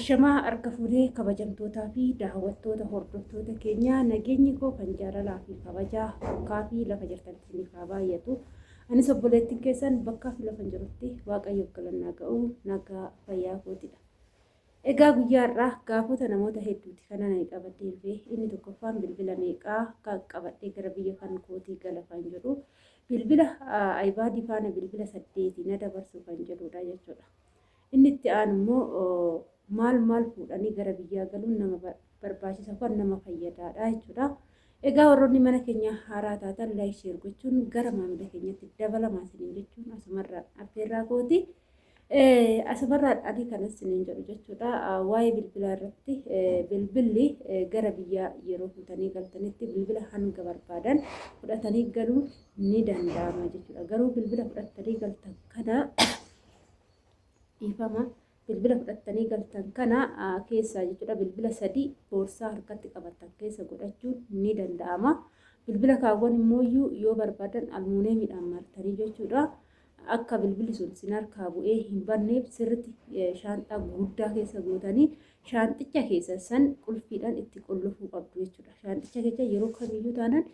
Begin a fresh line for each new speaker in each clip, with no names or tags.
Ashamaa harka fuunee kabajamtootaa fi daawwattoota hordoftoota keenyaa, nageenyi koo kan jaalalaa fi kabajaa bakkaa fi lafa jirtanitti isiniif haa baay'atu. Anis obboleettiin keessan bakkaa fi lafa jirutti Waaqayyoof galannaa ga'u nagaa fayyaa kootidha. Egaa guyyaa har'aa gaafota namoota hedduuti kan ani qabadhee dhufe. Inni tokkoffaan bilbila meeqaa kan qabadhee gara biyya kan kootii gala kan jedhu, bilbila iPadii faana bilbila 8 na dabarsu kan jedhudha jechuudha. Inni itti aanu immoo maal maal fuudhanii gara biyyaa galuun nama barbaachisa kan nama fayyadaadha jechuudha. Egaa warroonni mana keenya haaraa taatan like, share gochuun gara maamila keenyatti dabalamaa isiniin jechuun asumarraan affeerraa kooti. Asumarraan ani kanas isiniin jedhu jechuudha. Waa'ee bilbilaa irratti, bilbilli gara biyyaa yeroo fuutanii galtanitti bilbila hanga barbaadan fudhatanii galuun ni danda'ama jechuudha. Garuu bilbila fudhattanii galtan kana, dhiifama, bilbila fudhattanii galtan kana keessaa jechuudha, bilbila 3 boorsaa harkatti qabattan keessa godhachuun ni danda'ama. Bilbila kaawwan immoo yoo barbaadan almuuneemiidhaan martanii jechuudha. Akka bilbilli sun sin harkaa bu'ee hin banneef sirriitti shaanxaa guddaa keessa gootanii shaanxicha keessa san qulfiidhaan itti qollofuu qabdu jechuudha. Shaanxicha keessa yeroo kamiyyuu taanaan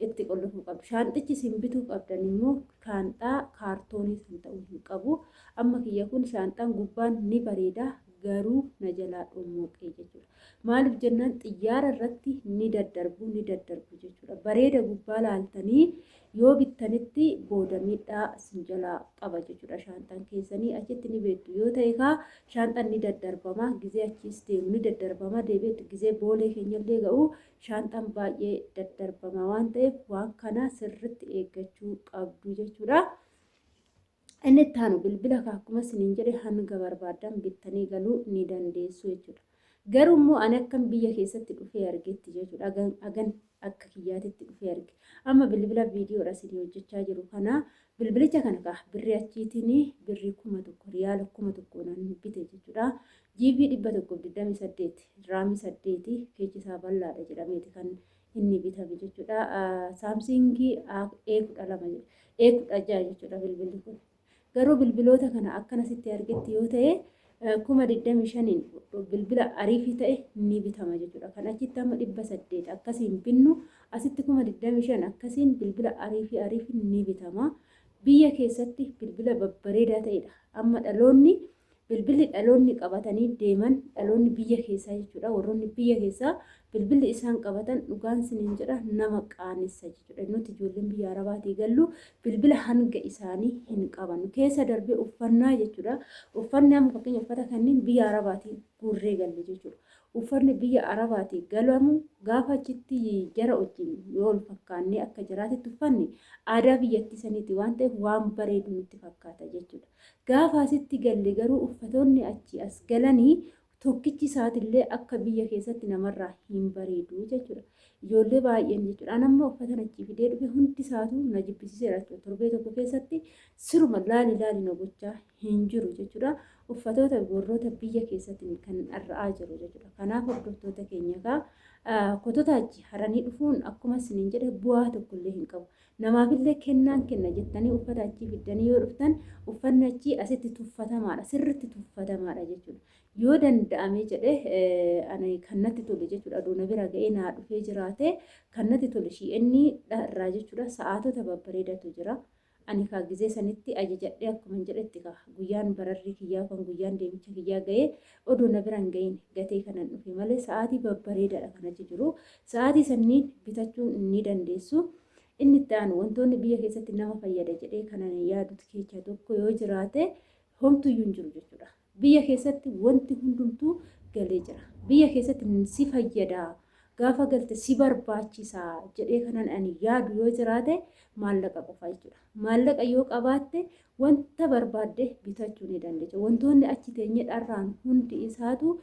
itti qollofuu qabdu. Shaanxichi isin bituu qabdan immoo shaanxaa kaartoonii san ta'uu hin qabu. Amma kiyya kun shaanxaan gubbaan ni bareeda, garuu na jalaa dhommoqee jechuudha. Maaliif jennaan xiyyaara irratti ni daddarbu, ni daddarbu jechuudha. Bareeda gubbaa laaltanii yoo bittanitti booda miidhaa sin jalaa qaba jechuudha. Shaanxaan keessanii achitti ni beektu yoo ta'e kaa shaanxaan ni daddarbama, gizee achiis deemu ni daddarbama, deebi'etti gizee boolee keenyallee ga'u shaanxaan baay'ee daddarbama waan ta'eef waan kana sirritti eeggachuu qabdu jechuudha. Inni itti aanu bilbila akkuma isiniin jedhe hanga barbaadan bittanii galuu ni dandeessu jechuudha. Garuu immoo ani akkan biyya keessatti dhufee argetti jechuudha. Agan akka kiyyaatitti dhufee arge. Amma bilbila viidiyoodha isinii hojjechaa jiru kana, bilbilicha kana kaa birrii achiitiin birrii 1000, riyaala 1000 nan bite jechuudha. GB 128, RAM 8, keechi isaa bal'aadha jedhameeti kan inni bitame jechuudha. Samsungii A12, A16 jechuudha bilbilli kun. Garuu bilbiloota kana akkana sitti argetti yoo ta'e 25,000n bilbila ariifii ta'e ni bitama jechuudha. Kan achitti amma 800 akkasiin binnu asitti 25,000 akkasiin bilbila ariifii ariifii ni bitama. Biyya keessatti bilbila babbareedaa ta'edha. Amma dhaloonni bilbilli dhaloonni qabatanii deeman, dhaloonni biyya keessaa jechuudha. Warroonni biyya keessaa bilbilli isaan qabatan dhugaan siniin jedha nama qaanessa jechuudha. Nuti ijoolleen biyya Arabaatii gallu bilbila hanga isaanii hin qabannu. Keessa darbee uffannaa jechuudha. Uffanni amma fakkeenya uffata kanneen biyya Arabaatii guurree galle jechuudha. Uffanni biyya Arabaatii galamu gaafa achitti jara wajjin yoo wal fakkaannee akka jaraatitti uffanne aadaa biyyattii saniiti waan ta'eef waan bareedu nutti fakkaata jechuudha. Gaafa asitti galle garuu uffatoonni achii as galanii tokkichi isaatillee akka biyya keessatti namarraa hin bareedu jechuudha. Ijoollee baay'een jechuudha. An amma uffatan achii fidee dhufe hundi isaatu na jibbisiiseera jechuudha. Torbee tokko keessatti siruma laali laali na gochaa hin jiru jechuudha. Uffatoota warroota biyya keessatti kan dharra'aa jiru jechuudha. Kanaaf hordoftoota keenya kaa kotota achi haranii dhufuun akkuma isiniin jedhe bu'aa tokkollee hin qabu. Namaafillee kennaan kenna jettanii uffata achii fiddanii yoo dhuftan uffanni achii asitti tuffatamaadha. Sirritti tuffatamaadha jechuudha. Yoo danda'ame jedhe ani kan natti tole jechuudha. Aduu na bira ga'ee naa dhufee jiraate kan natti tole shi'enni irraa jechuudha. Sa'aatota babbareedatu jira. Ani kaa gizee sanitti ajajadhee akkuma jedhetti kaa guyyaan bararrii kiyyaa kan guyyaan deemicha kiyyaa ga'ee odoo na bira hin ga'iin gatee kanan dhufe malee sa'aatii babbareedaadha kan achi jiru. Sa'aatii sanniin bitachuu ni dandeessu. Inni itti aanu wantoonni biyya keessatti nama fayyada jedhee kan ani yaadu keessaa tokko yoo jiraate homtuyyuu hin jiru jechuudha. Biyya keessatti wanti hundumtuu galee jira. Biyya keessatti si fayyada, gaafa galte si barbaachisa jedhee kanan ani yaadu yoo jiraate maallaqa qofa jechuudha. Maallaqa yoo qabaatte wanta barbaadde bitachuu ni dandeessa. Wantoonni achi teenyee dharraan hundi isaatu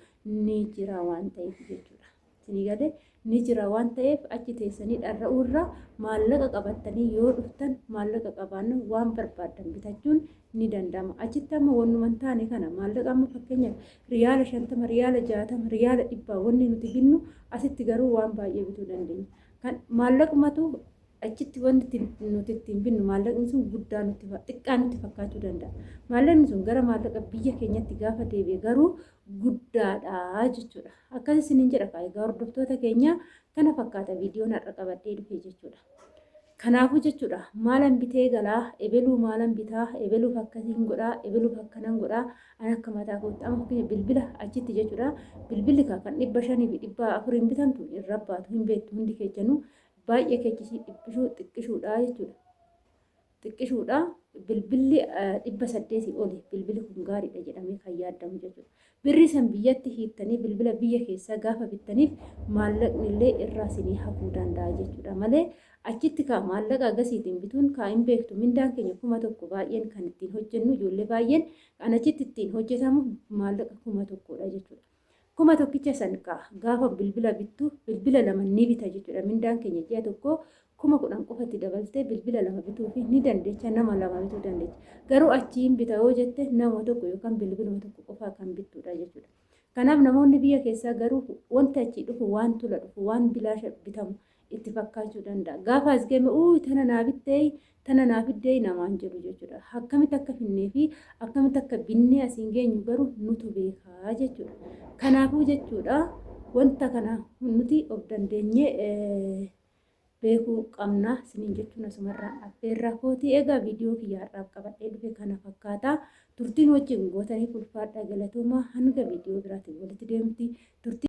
ni jira waan ta'eef jechuudha. Isinii galee? Ni jira waan ta'eef achi teessanii dharra'uu irra maallaqa qabattanii yoo dhuftan, maallaqa qabaanna waan barbaaddan bitachuun ni danda'ama. Achitti amma wannuma hin taane kana maallaqa amma fakkeenyaaf riyaala 50, riyaala 60, riyaala 100 wanni nuti binnu asitti garuu waan baay'ee bituu dandeenya. Kan maallaqumatu Achitti wanti nuti ittiin binnu maallaqni sun guddaa nutti xiqqaa nutti fakkaachuu danda'a. Maallaqni sun gara maallaqa biyya keenyatti gaafa deebi'e garuu guddaadha jechuudha. Akkas isiniin jedha kaa egaa hordoftoota keenya kana fakkaata viidiyoon har'a qabadhee dhufe jechuudha. Kanaafuu jechuudha maalan bitee galaa ebeluu maalan bitaa ebeluuf akkasiin godhaa ebeluuf akkanan godhaa an akka mataa kootti amma fakkeenya bilbila achitti jechuudha bilbilli kaa kan 500 fi 400n bitamtu hin rabbaatu hin beektu hundi keessanuu baay'ee keechisii dhiphisuu xiqqishuudha jechuudha. Xiqqishuudha bilbilli 800 oli bilbilli kun gaariidha jedhamee kan yaadamu jechuudha. Birrii san biyyatti hiiktanii bilbila biyya keessaa gaafa bittaniif maallaqni illee irraa isinii hafuu danda'a jechuudha malee achitti kaa maallaqa agasiitiin bituun kaa hin beektu mindaan keenya 1000 baay'een kan ittiin hojjennu ijoollee baay'een kan achitti ittiin hojjetamu maallaqa 1000dha jechuudha. 1000 san kaa gaafa bilbila bittu bilbila lama ni bita jechuudha. Mindaan keenya ji'a tokko 10,000 qofatti dabaltee bilbila lama bituufi ni dandeecha nama lama bituu dandeecha. Garuu achiin bita yoo jette nama tokko yookaan bilbiluma tokko qofaa kan bittuudha jechuudha. Kanaaf namoonni biyya keessaa garuu wanti achii dhufu waan tola dhufu waan bilaasha bitamu itti fakkaachuu danda'a. Gaafa as geeme uuy tana naa bittee tana naa fiddee namaan jedhu jechuudha. Akkamitti akka finnee fi akkamitti akka binnee asiin geenyu garuu nutu beekaa jechuudha. Kanaafuu jechuudha wanta kana nuti of dandeenyee beekuu qabna isiniin jechuun asumarraa affeerraa kootii egaa viidiyoo kiyya har'aaf qabadhee dhufe kana fakkaata. Turtiin wajjin gootaniif ulfaadhaa galatoomaa hanga viidiyoo biraatiin walitti deemti. Turtii.